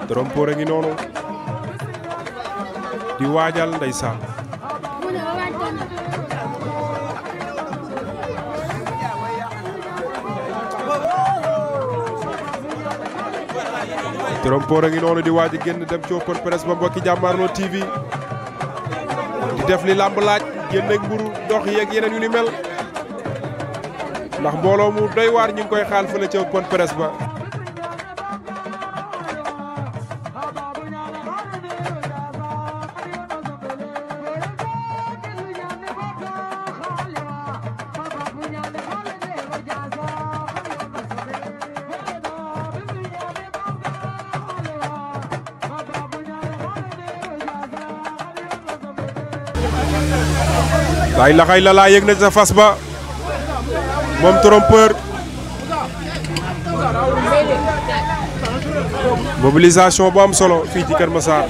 trompeur a ngi noonu di waajal ndeysaan. trompeur a ngi noonu di waaj a génn dem ci open presse ba mbokki Jamarlo TV di def li làmb laaj génn ak mburu dox yeeg yeneen yu ni mel ndax mbooloo mu doy waar ñu ngi koy xaal fële ci open presse ba. laay laxay la laa yëg na sa fas ba moom trompeur mobilisation bu am solo fii ci Kër Massar.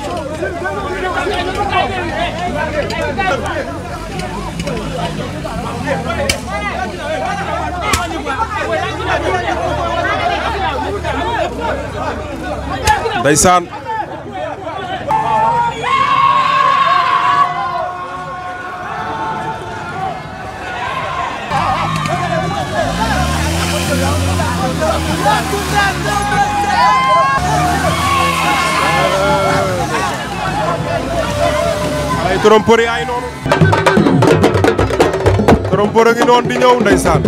ndeysaan ay trompeur yi ay noonu trompeur a ngi noonu di ñëw ndeysaan.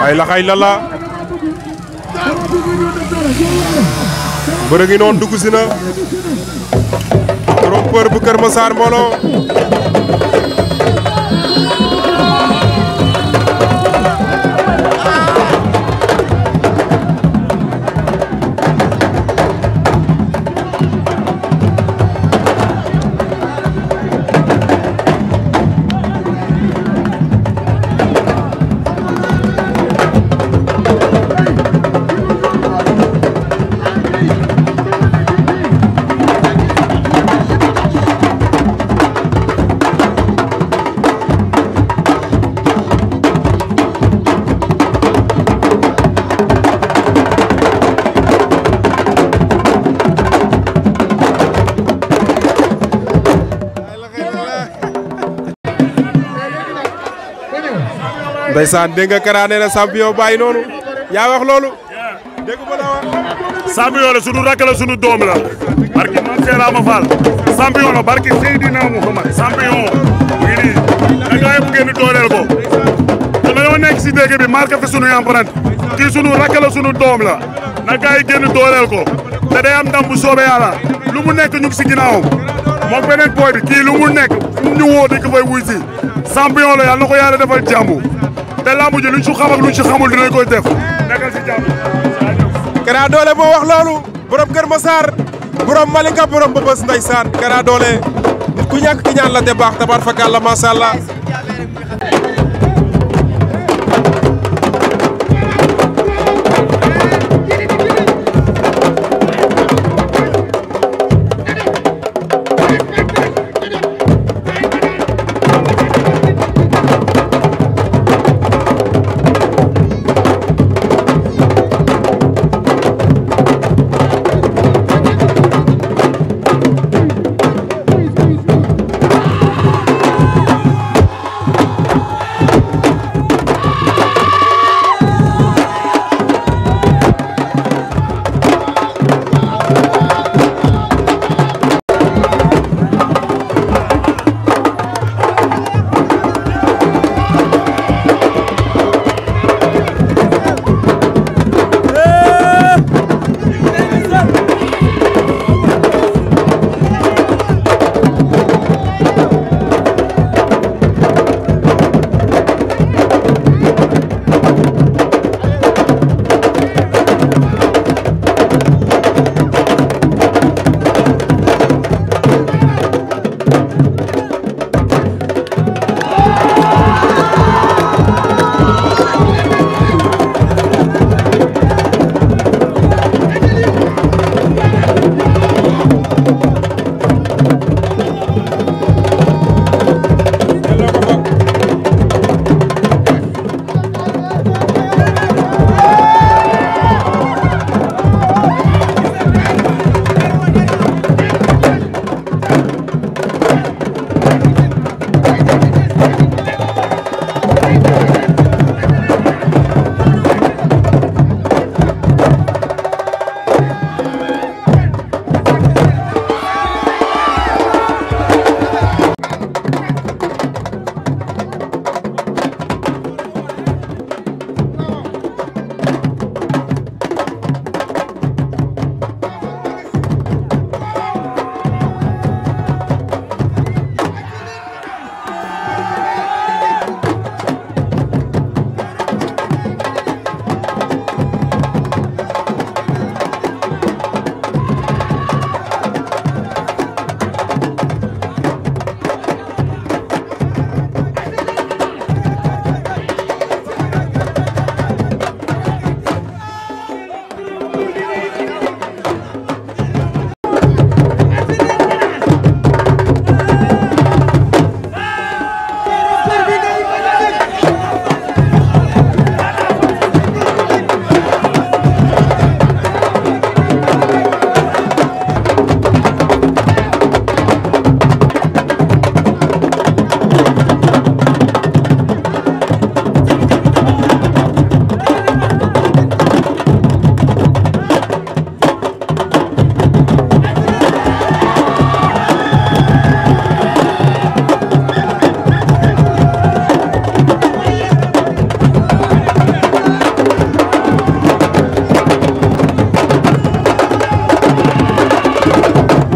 ay laxay lala bërë ngi noonu dugg si na trompeur bu Kër Massar mbooloo ndeysaan dégg nga Kara nee na champion bàyyi noonu yaa wax loolu dégg nga la wax champion la sunu rakk la sunu doom la barki man Seerama Fall champion la barki Seydina Muhammad champion mu ngi nii da nga yëpp génn dooleel ko te dañoo nekk si dégg bi marqué fi sunu empreinte kii sunu rakk la sunu doom la na gaa yi génn dooleel ko te day am ndam bu soobee yàlla lu mu nekk ñu ngi si ginnaawam moom beneen boy bi kii lu mu nekk fu ñu woo di ko fay wuy si champion la yàlla na ko yàlla defal jàmm te lambu ji luñ ci xam ak luñ ci xamul dinañ koy def nekkal si jàmm. Kara Dollé moo wax loolu borom Kër Massar borom Malika borom Bëbës ndeysaan Kara Dollé nit ku ñàkk ki ñaan la te baax tabaar fakal la macha allah.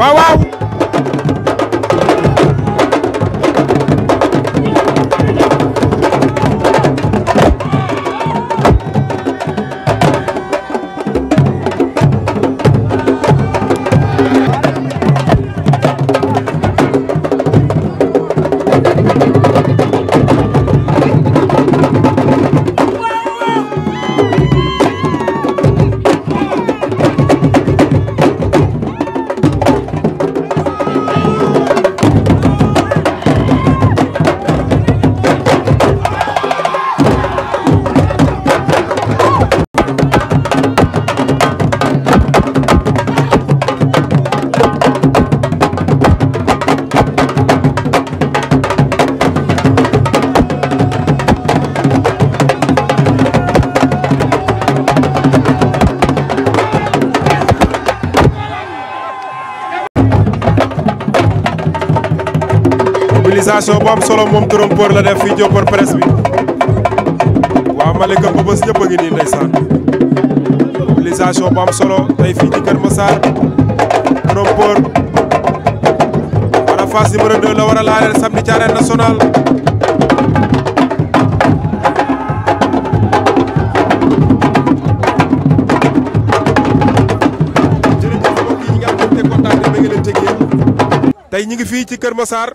waaw waaw mobilisation bu am solo moom trompeur la def fii Joppor presse bi waa Malika Mbëbës ñëpp a ngi nii ndeysaan mobilisation bu am solo tey fii ci Kër Massar trompeur wala Fass numéro 2 la war a laaleel samedi ci arène nationale jërëjëf mbokk yi ñi nga am te kontaan ba nga leen tegee tey ñi ngi fii ci Kër Massar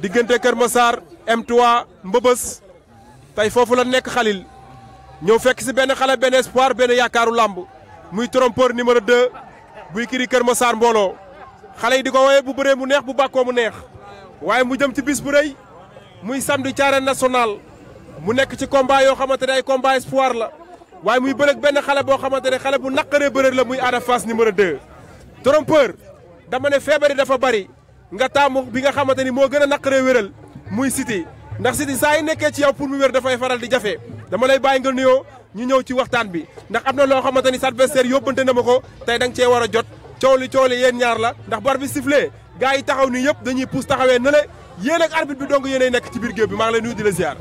diggante Kër Massar M3 Mbëbës tey foofu la nekk xalil ñëw fekk si benn xale benn espoir benn yaakaaru làmb muy trompeur numéro 2 buy kiri Kër Massar mbooloo xale yi di ko woowee bu bëree mu neex bu bàkkoo mu neex waaye mu jëm ci bis bu rëy muy samedi ci arène nationale mu nekk ci combat yoo xamante ne ay combat espoir la waaye muy bëreeg benn xale boo xamante ne xale bu naqaree bëreeg la muy Ada Fass numéro 2 trompeur dama ne feebar yi dafa bari nga taamu bi nga xamante ni moo gën a naqaree wéral muy Sidy ndax Sidy saa yi nekkee ci yow pour mu wér dafay faral di jafe dama lay bàyyi nga nuyoo ñu ñëw ci waxtaan bi ndax am na loo xamante ni sa adversaire yóbbante na ma ko tey da nga cee war a jot coow li yéen ñaar la ndax bar bi sifflé gars yi taxaw ni yëpp dañuy pousse taxawee na le yéen ak arbitre bi donc yéenay nekk ci biir géew bi maa ngi lay nuyu di la ziar.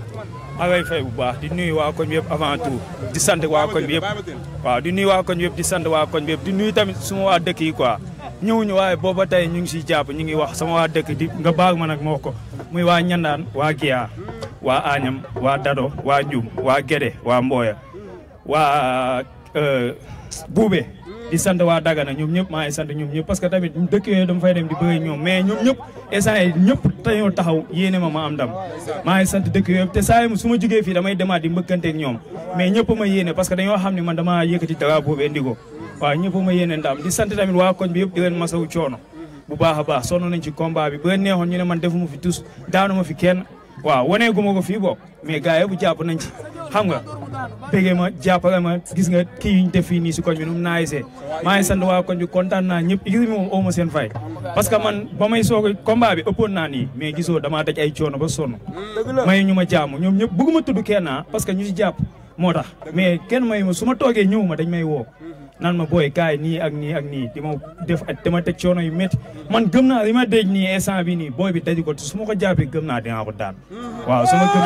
maa ngay fay bu baax di nuyu waa koñ bi yëpp avant tout di sant waa koñ bi yëpp waaw di nuyu waa koñ bi yëpp di sant waa koñ bi yëpp di nuyu tamit suma waa dëkk yi quoi ñëwuñu waaye booba tey ñu ngi siy jàpp ñu ngi wax sama waa dëkk di nga baag ma nag moo ko muy waa Ñandaan waa Giya waa Añam waa Dado waa Njum waa Gede waa Mboya waa Buube di sant waa Dagana ñoom ñëpp maa ngi sant ñoom ñëpp parce que tamit dëkk yooyu dama fay dem di bëgg ñoom mais ñoom ñëpp instant yi ñëpp dañoo taxaw yéene ma am ndam maa ngi sant dëkk yooyu te saa yi su ma jógee fii damay demaat di mbëkkanteeg ñoom mais ñëpp ma yéene parce que dañoo xam ne man dama yëkkati drapeau bi indi ko waaw ñëpp ma yéene ndam di sant tamit waa koñ bi yëpp di leen masawu coono bu baax a baax sonn nañ ci combat bi ba neexoon ñu ne man defuma fi tus daanu ma fi kenn waaw waneeguma ko fii bokk mais gars yi bu jàpp nañ ci xam nga bégee ma jàppale ma gis nga kii yuñ def fii nii si koñ bi nu mu naayisee maa ngi sant waa koñ bi kontaan naa ñëpp gis moom oo ma seen fay parce que man ba may soog combat bi ëppoon naa nii mais gisoo damaa daj ay coono ba sonn may ñu ma jaamu ñoom ñëpp bëgguma tudd kenn parce que ñu si jàpp moo tax mais kenn may ma su ma toogee ñëw ma dañ may woo naan ma booy kaay nii ak nii ak nii di ma def dama teg coono yu métti man gëm naa li ma dégg nii instant bi nii booy bi daju ko su ma ko jàppee gëm naa dinaa ko daan waaw sama gëm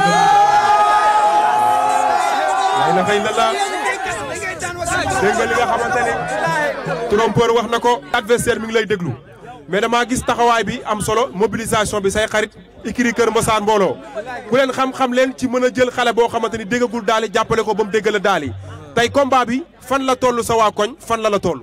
na xëy na la dégg nga li nga xamante ne trompeur wax na ko adversaire mi ngi lay déglu mais damaa gis taxawaay bi am solo mobilisation bi say xarit ikiri Kër Massar mbooloo ku leen xam-xam leen ci mën a jël xale boo xamante ni déggagul daali jàppale ko ba mu déggal daali tey combat bi fan la toll sa waa koñ fan la toll.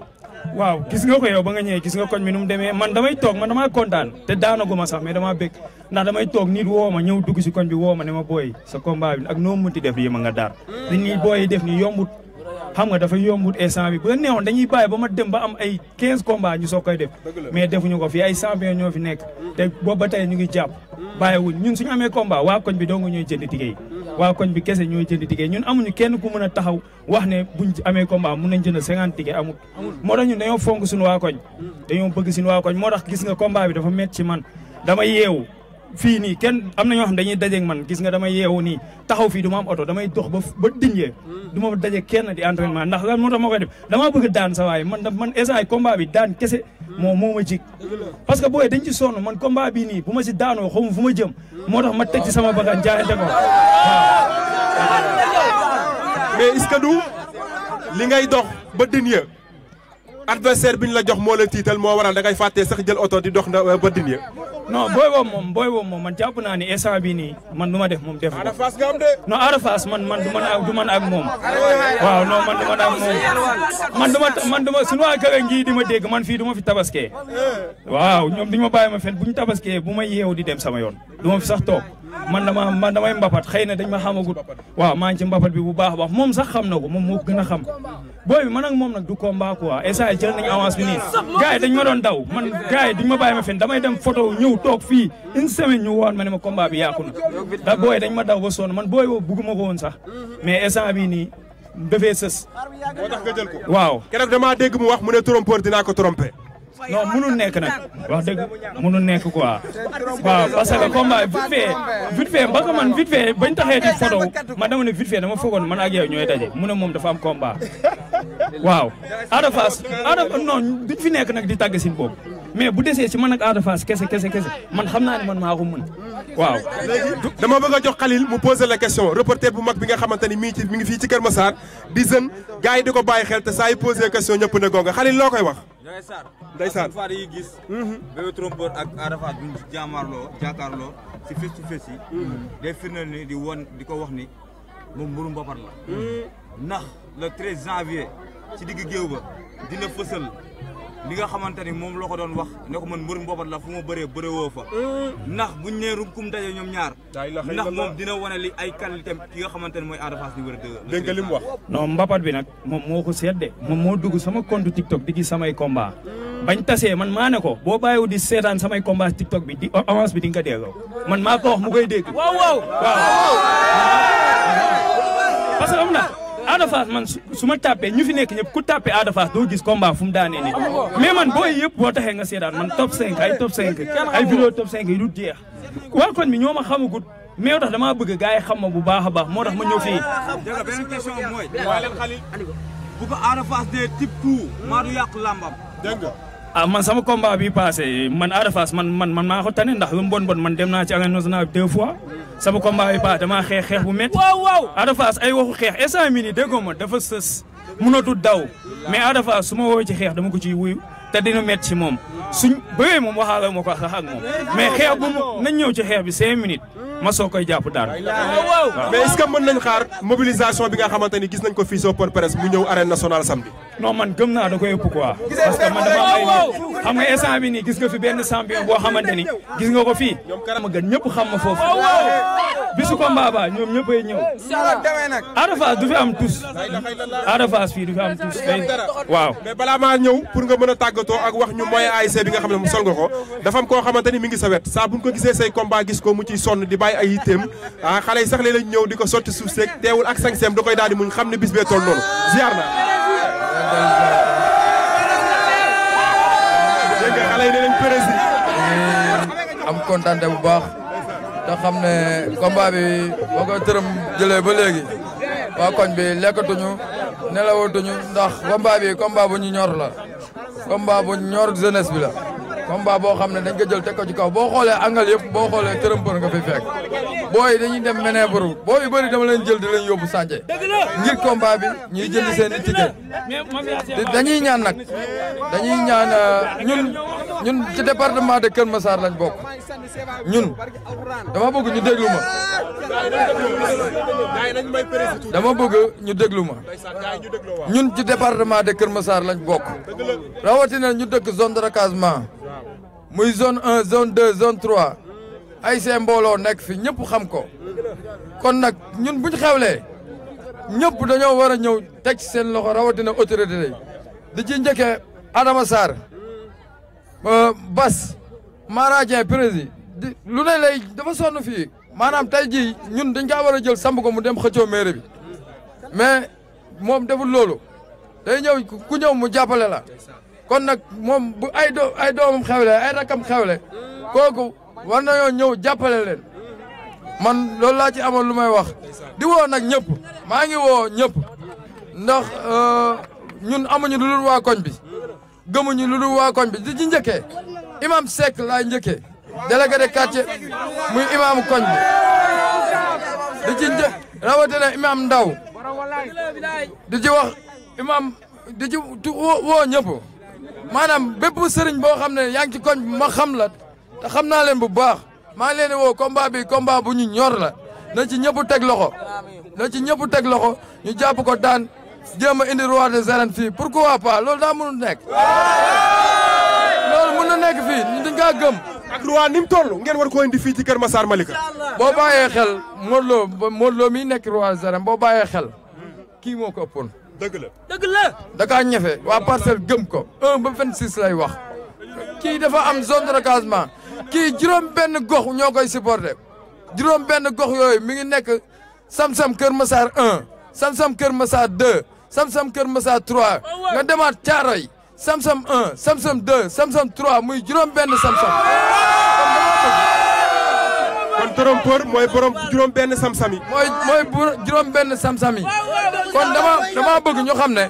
waaw gis nga ko yow ba nga ñëwee gis nga koñ mi nu mu demee man damay toog man damaa kontaan te daanaguma sax mais damaa bëgg ndax damay toog nit woo ma ñëw dugg si koñ bi woo ma ne ma booy sa combat bi ak noo mënti def yéema nga daar li nii booy def ni yombut xam nga dafa yombut instant bi bu la neexoon dañuy bàyyi ba ma dem ba am ay 15 combats ñu soog koy def mais defuñu ko fii ay champion ñoo fi nekk te boobu ba tey ñu ngi jàpp bàyyiwuñ ñun suñu amee combat waa koñ bi dong ñooy jënd tigéey waa koñ bi kese ñooy jënd tigéey ñun amuñu kenn ku mën a taxaw wax ne buñ amee combat mun nañ jënd 50 tigéey amul moo tax ñun dañoo fonk suñu waa koñ dañoo bëgg suñu waa koñ moo tax gis nga combat bi dafa métti ci man dama yeewu fii nii kenn am na ñoo xam dañuy dajeeg man gis nga damay yeewu nii taxaw fii du ma am oto damay dox ba Dindié du ma dajeeg kenn di entraînement ndax lan moo tax ma koy def damaa bëgg daan sa waay man instant combat bi daan kese moo ma jig parce que booy dañ ci sonn man combat bi nii bu ma si daanoo xaw ma fu ma jëm moo tax ma teg ci sama bakkan jaayante ko waaw. mais est-ce que du li ngay dox ba Dindié adversaire bi ñu la jox moo la tiital moo waral da ngay fàttee sax jël oto di dox na ba Digne. non booy boobu moom man jàpp naa ni instant bii nii man du ma def moom def ko. Ada Fass nga am de. non Ada Fass man du man ak moom. waaw non man du man ak moom. man du ma suñu waa kër ngi di ma dégg man fii du ma fi tabaskee. waaw ñoom duñu ma bàyyi ma fen bu ñu tabaskee bu ma yeewu di dem sama yoon du ma fi sax toog. man damay mbapat xëy na dañ ma xamagut waaw maa ngi ci mbapat bi bu baax a baax moom sax xam na ko moom moo gën a xam booy bi man ak moom nag du combat quoi esa jël nañu avance bi nii gars yi dañ ma doon daw man gars yi duñ ma bàyyi ma fen damay dem photo ñëw toog fii une semaine ñu woon ma ne ma combat bi yàqu na da booy dañ ma daw ba sonn man booy boobu bugguma ko woon sax mais instant bi nii dafee sës moo tax nga jël ko waaw keroog damaa dégg mu wax mu ne trompeur dinaa ko trompé non mënul nekk nag wax dëgg mënul nekk quoi waaw parce que combat vite fait mbaka man vite fait bañ taxee di photo man dama ne vite fait dama foogoon man ak yow ñooy daje mu ne moom dafa am combat waaw Ada Fass non duñ fi nekk nag di tàgg sin boobu mais bu desee ci man ak Ada Fass kese man xam naa ne man maa ko mën waaw dama bëgg a jox Khalil mu poser la question reporter bu mag bi nga xamante ni mi ngi fii ci Kër Massar di jeune gars yi di ko bàyyi xel te saa yu poser question ñëpp ne gonga Khalil loo koy wax ndeysaan fois yi gis Bébé trompeur ak Ada Fass buñ Jamarlo jàkkaarloo si face to face yi day firndeel ni di ko wax ni moom mbërum mbapat la ndax le 13 janvier ci digg géew ba dina fësal li nga xamante ni moom la ko doon wax ne ko man mbërum mbapat la fu ma bëree woo fa ndax buñ nee rumkum daje ñoom ñaar ndax moom dina wane li ay qualité ki nga xamante ni mooy Ada Fass numéro 2 dégg nga li mu wax non mbapat bi nag moom moo ko seetde moom moo dugg sama compte TikTok di gis samay combat bañ tasee man maa ne ko boo bàyyiwu di seetaan samay combat TikTok bi di avance bi di nga ko déggoo man maa ko wax mu koy dégg waaw parce que am na Ada Fass man su ma tàppee ñu fi nekk ñëpp ku tàppee Ada Fass doo gis combat fu mu daanee nit mais man booy yëpp boo taxee nga seetaan man top 5 ay vidéo top 5 yi du jeex waa kon mi ñoo ma xamagut mais yow tax damaa bëgg gars yi xam ma bu baax a baax moo tax ma ñëw fii beneen question mooy bu ko Ada Fass dee type coup maa du yàq lambam dégg nga ah man sama combat bi passé man Ada Fass man maa ko tane ndax lu mu bon man dem naa ci arène nationale 2 fois sama combat bi passé damaa xeex bu métti. waaw Ada Fass ay waxu xeex instant mii nii déggoo ma dafa sës mënatu daw mais Ada Fass su ma woo ci xeex dama ko ciy wuyu te dina métti ci moom suñ bëggee moom waxaale ma ko sax ak moom mais xeex bu nañ ñëw ci xeex bi 5 minutes ma soo koy jàpp daal. mais est-ce que mën nañ xaar mobilisation bi nga xamante ni gis nañ ko fii soo open presse mu ñëw arène nationale samedi. non man gëm naa da koy ëpp quoi parce que man dama am ay nit xam nga instant bi nii gis nga fi benn champion boo xamante ni gis nga ko fii ma gën ñëpp xam ma foofu bisu combat ba ñoom ñëppay ñëw Ada Fass du fi am tous Ada Fass fii du fi am tous waaw mais balaa maa ñëw pour nga mën a tàggatoo ak wax ñu moyen ASC bi nga xam ne mu sol nga ko dafa am koo xamante ni mi ngi sa wet saa buñ ko gisee say combat gis ko mu ciy sonn di bàyyi ay yitteem xale yi sax léeg lañ ñëw di ko sotti suuf seeg teewul ak 5 da koy daal di muñ xam ne bis bee toll noonu ziar na dégg nga xale yi ne leen président am kontaan bu baax te xam ne combat bi boo ko tërëm jëlee ba léegi waa koñ bi lekkatuñu nelawatuñu ndax combat bi combat bu ñu ñor la combat bu ñor jeunesse bi la combat boo xam ne dañ ko jël teg ko ci kaw boo xoolee angal yëpp boo xoolee tërëm për nga fi fekk booy dañuy dem ménébre booy yu bëri dama leen jël di leen yóbbu sànce ngir combat bi ñuy jënd seen i ticket dañuy ñaan nag dañuy ñaan ñun ci département de Kër Massar lañ bokk ñun dama bëgg ñu déglu ma dama bëgg ñu déglu ma ñun ci département de Kër Massar lañ bokk rawatina ñu dëkk zone de recasement muy zone 1 zone 2 zone 3 ay seen mbooloo nekk fi ñëpp xam ko kon nag ñun buñ xewlee ñëpp dañoo war a ñëw teg ci seen loxo rawatina autorité di ci njëkkee Adama Sarr Bas Mara Dieng président lu ne lay dafa sonn fii maanaam tey jii ñun dañ kaa war a jël samb ko mu dem xëccoo maire bi mais moom deful loolu day ñëw ku ñëw mu jàppale la kon nag moom bu ay doomam xewle ay rakam xewle kooku war nañoo ñëw jàppale leen man loolu laa ci amoon lu may wax di woo nag ñëpp maa ngi woo ñëpp ndax ñun amuñu lu dul waa koñ bi gëmuñu lu dul waa koñ bi di ci njëkkee imam Seck laay njëkkee délégué de quartier muy imam koñ bi di ci rawatina imam Ndaw di ci wax imam di ci woo ñëpp maanaam bépp sëriñ boo xam ne yaa ngi ci koñ bi ma xam la te xam naa leen bu baax maa ngi leen di woo combat bi combat bu ñu ñor la na ci ñëpp teg loxo na ci ñëpp teg loxo ñu jàpp ko daan jéem a indi roi des arènes fii pourquoi pas loolu daa mënul nekk loolu mën na nekk fii ñu dañ kaa gëm. ak roi ni mu toll ngeen war ko indi fii ci Kër Massar Malika. boo bàyyee xel Modou Lo miy nekk roi des arènes boo bàyyee xel kii moo ko ëppoon. dëgg la dëgg la. da kaa ñefe waa parcelle gëm ko 1 ba 26 lay wax kii dafa am zone de recasement kii juróom benn gox ñoo koy supporté juróom benn gox yooyu mi ngi nekk Sam-Sam Kër Massar 1 Sam-Sam Kër Massar 2 Sam-Sam Kër Massar 3 nga demaat Thiaroye Sam-Sam 1 Sam-Sam 2 Sam-Sam 3 muy juróom benn Sam-Sam. kon trompeur mooy borom juróom benn Sam-Sam yi. mooy juróom benn Sam-Sam yi kon dama bëgg ñu xam ne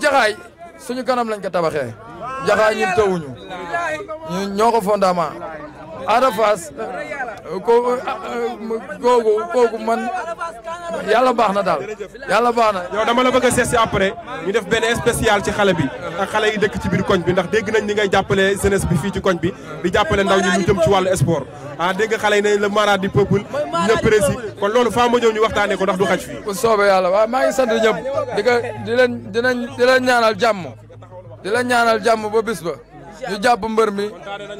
jaxaay suñu kanam lañ ko tabaxee jaxaay ñun tawuñu ñoo ko fondement Ada Fass kooku man yàlla baax na daal yàlla baax na. yow dama la bëgg a seet si après ñu def benn spécial ci xale bi ak xale yi dëkk ci biir koñ bi ndax dégg nañ ni ngay jàppale jeunesse bi fii ci koñ bi di jàppale ndaw ñi ñu jëm ci wàllu sport dégg nga xale yi ne le mara du peuple ñëpp prési kon loolu faa ma ñëw ñu waxtaanee ko ndax du xaj fii. bu soobee yàlla waaw maa ngi sant ñëpp di leen ñaanal jàmm di leen ñaanal jàmm ba bis ba ñu jàpp mbër mi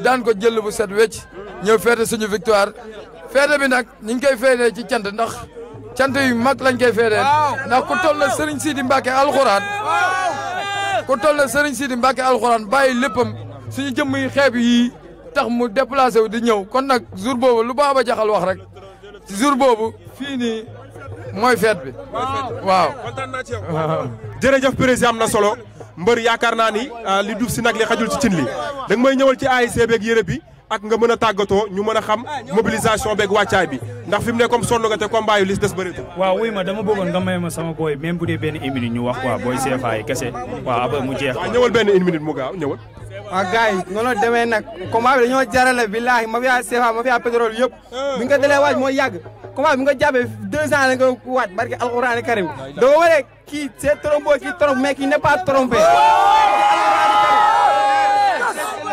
daan ko jël bu set wecc ñëw feete suñu victoire feete bi nag ñu ngi koy feetee ci cant ndax cant yu mag lañ koy feetee ndax ku toll na Serigne Sidi Mbacke alxuraan ku toll na Serigne Sidi Mbacke alxuraan bàyyi léppam suñu jëmm yi xeeb yi tax mu déplacé wu di ñëw kon nag jour boobu lu Baba Jaxal wax rek ci jour boobu fii nii mooy feet bi waaw. jërëjëf président am na solo mbër yaakaar naa ni li duuf si nag li xajul ci cin li da nga may ñëwal ci ASC beeg yére bi ak nga mën a tàggatoo ñu mën a xam mobilisation beeg wàccaay bi ndax fi mu ne comme sonn nga te combat yu lis des bëreetul. waaw wuy ma dama bëggoon nga may ma sama booy même bu dee benn une minute ñu wax quoi booy CFA yi kese waaw après mu jeex. waaw ñëwal benn une minute mu gaaw ñëwal. waaw gars yi noonu la demee nag combat bi dañoo jarale billahi ma fiya CFA ma fiya pétrole yëpp bi nga dalee waaj mooy yàgg combat bi nga jàppee 2 ans la nga waaj barke alxuraan karim doo waree kii c'est trompé kii trompe mais kii n'est pas trompé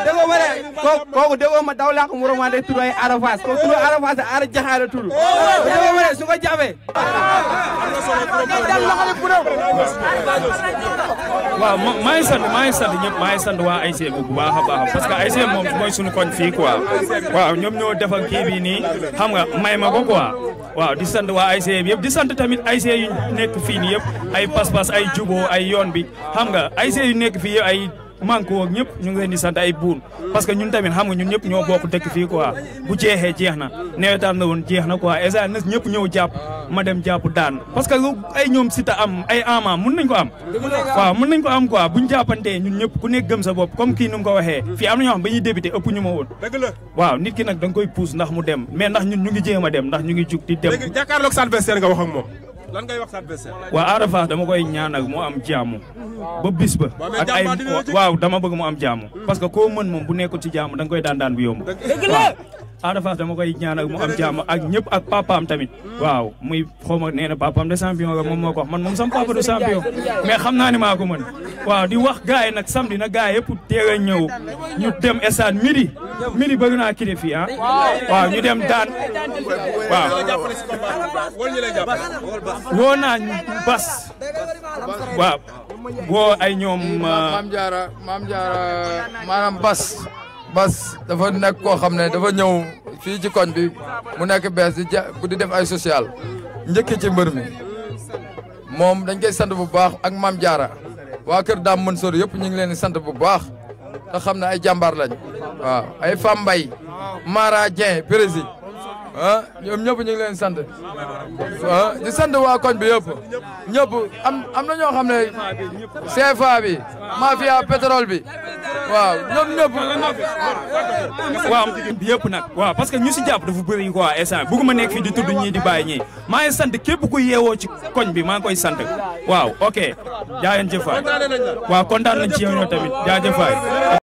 déggoo ma de kooku déggoo ma daw laa ko mu romandé tudd ay Ada Fass kooku tudd Ada Fass Ada Jaxaar tudd déggoo ma de su ko jàppee waaw maa ngi sant ñëpp maa ngi sant waa ASC bu baax a baax parce que ASC moom mooy suñu koñ fii quoi waaw ñoom ñoo defal kii bi nii xam nga may ma ko quoi waaw di sant waa ASC bi yëpp di sant tamit ASC yu nekk fii nii yëpp ay pas-pas ay juboo ay yoon bi xam nga ASC yu nekk fii ay manko ak ñëpp ñu ngi leen di sant ay buun parce que ñun tamit xam nga ñun ñëpp ñoo bokk dëkk fii quoi bu jeexee jeex na nawetaan na woon jeex na quoi esa na ñëpp ñëw jàpp ma dem jàpp daan parce que lu ay ñoom Sita am ay ama mun nañ ko am waaw mun nañ ko am quoi buñ jàppantee ñun ñëpp ku nekk gëm sa bopp comme kii nu mu ko waxee fii am na ñoo xam ba ñuy débuté ëpp ñu ma woon waaw nit ki nag da nga koy pousse ndax mu dem mais ndax ñun ñu ngi jéem a dem ndax ñu ngi jug di dem léegi jàkkaarloog sa adversaire nga wax ak moom lan ngay wax sa adversaire waaw Ada Fass dama koy ñaanal mu am jàmm ba bis ba ak ay waaw dama bëgg mu am jàmm parce que koo mën moom bu nekkul ci jàmm da nga koy daan bu yomb waaw Ada Fass dama koy ñaanal mu am jàmm ak ñëpp ak papaam tamit waaw muy xaw ma nee na papaam de champion la moom moo ko wax man moom sama papa du champion mais xam naa ni maa ko mën waaw di wax gars yi nag samedi na gars yëpp teel a ñëw ñu dem stade midi bëgg naa kii fii ah waaw ñu dem daan waaw woo naa bas waaw woo ay ñoom maam jaara maanaam bas dafa nekk koo xam ne dafa ñëw fii ci koñ bi mu nekk bees di def ay social njëkki ci mbër mi moom dañ koy sant bu baax ak maam jaara waa kër daam mën sor yëpp ñu ngi leen di sant bu baax te xam ne ay jàmbaar lañ waaw ay Fam Mbay Mara Dieng prési ñoom ñëpp ñu ngi leen sant di sant waa koñ bi yëpp ñëpp am na ñoo xam ne CFA bi mafia pétrole bi waaw ñoom ñëpp waaw yëpp nag waaw parce que ñu si jàpp dafa bëri quoi instant bëgguma nekk fii di tudd ñii di bàyyi ñii maa ngi sant képp ku yeewoo ci koñ bi maa ngi koy sant waaw ok jaajëf waay waaw kontaan nañ ci yow tamit jaajëf waay